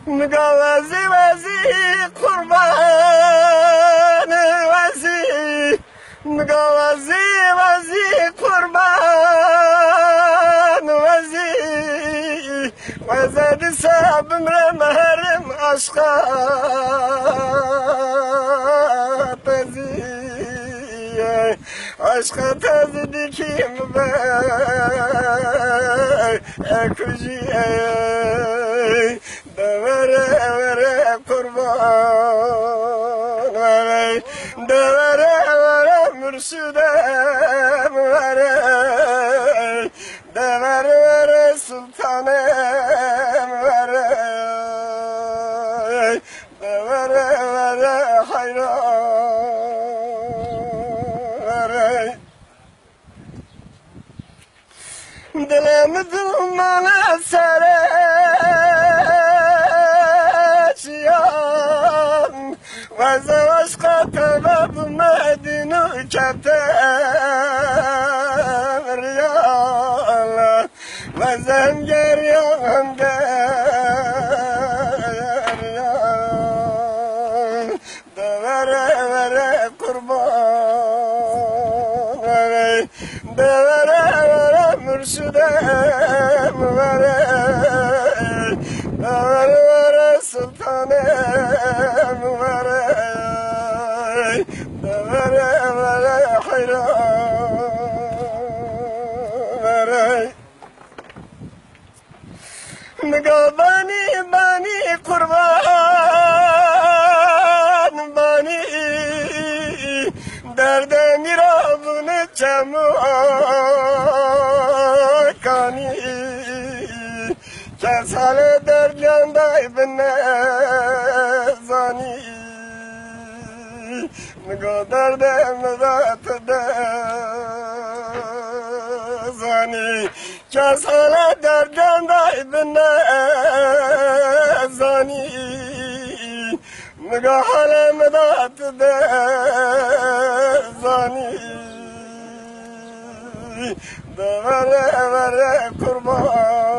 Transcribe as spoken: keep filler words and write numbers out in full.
مگا وزی وزی قربان وزی، مگا وزی وزی قربان وزی، وزه دسه بمرم هرم عشقا تزی، عشقا تزی دیکیم به اکوجی. دوره وره قربان وره، دوره وره مرشدم وره، دوره وره سلطانم وره، دوره وره حیران وره. دلم دومانه سره چیان، وزه عشقا تبه بمدینو کتم ریان، وزه هم گریان هم گریان. دوره وره قربان وره، دوره وره مرشدم وره، دوره وره سلطانم وره، دوره وره حیران وره. نگاه بانی بانی قربان بانی، درد میرا بونه چمو کانی، کس حال درد یاندای بنه زانی. نگاه درد مدت دزانی، کس حال دردم دای بنزانی. نگاه حال مدت دزانی، دوره وره قربان.